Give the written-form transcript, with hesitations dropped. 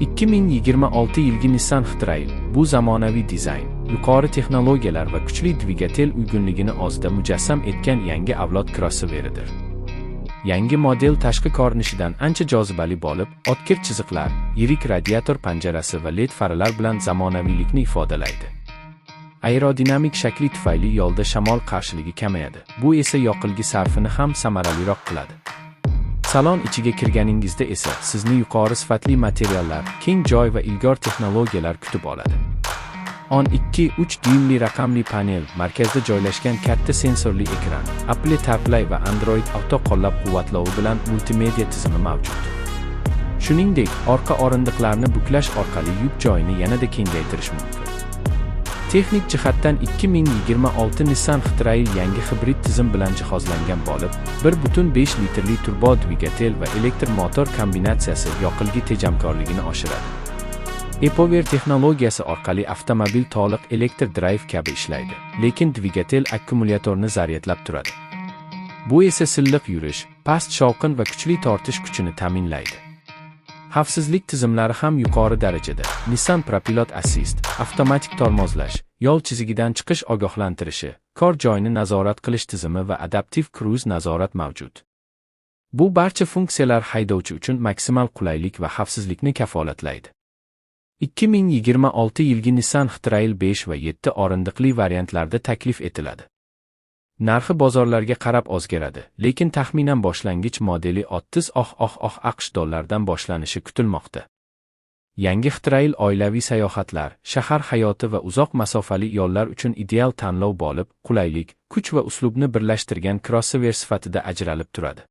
2026 yilgi Nissan X-Trail bu zamonaviy dizayn, yuqori texnologiyalar va kuchli dvigatel uyg'unligini o'zida mujassam etgan yangi avlod krossoveridir. Yangi model tashqi ko'rinishidan ancha jozibali bo'lib, o'tkir chiziqlar, yirik radiator panjarasi va LED faralar bilan zamonaviylikni ifodalaydi. Aerodinamik shakli tufayli yo'lda shamol qarshiligi kamayadi. Bu esa yoqilgi sarfini ham samaraliroq qiladi. Salon ichiga kirganingizda esa sizni yuqori sifatli materiallar, keng joy va ilg'or texnologiyalar kutib oladi. 12,3 dyuymli raqamli panel, markazda joylashgan katta sensorli ekran, Apple CarPlay va Android Auto qo'llab-quvvatlovi bilan multimedia tizimi mavjud. Shuningdek, orqa o'rindiqlarni buklash orqali yuk joyini yanada kengaytirish mumkin. Texnik jihatdan 2026 Nissan X-Trail yangi hibrid tizim bilan jihozlangan bo'lib, 1.5 litrli turbo dvigatel va elektr motor kombinatsiyasi yoqilgi tejamkorligini oshiradi. E-Power texnologiyasi orqali avtomobil to'liq elektr drive kabi ishlaydi, lekin dvigatel akkumulyatorni zaryadlab turadi. Bu esa silliq yurish, past shovqin va kuchli tortish kuchini ta'minlaydi. Xavfsizlik tizimlari ham yuqori darajada. Nissan ProPilot Assist, avtomatik tormozlash, yo'l chizigidan chiqish ogohlantirishi, kor joyini nazorat qilish tizimi va adaptiv cruise nazorat mavjud. Bu barcha funksiyalar haydovchi uchun maksimal qulaylik va xavfsizlikni kafolatlaydi. 2026 yilgi Nissan X-Trail 5 va 7 o'rindiqli variantlarda taklif etiladi. Narxi bozorlarga qarab o'zgaradi, lekin taxminan boshlangich modeli 30 000 AQSh dollaridan boshlanishi kutilmoqda. Yangi X-Trail oilaviy sayohatlar, shahar hayoti va uzoq masofali yo'llar uchun ideal tanlov bo'lib, qulaylik, kuch va uslubni birlashtirgan krossover sifatida ajralib turadi.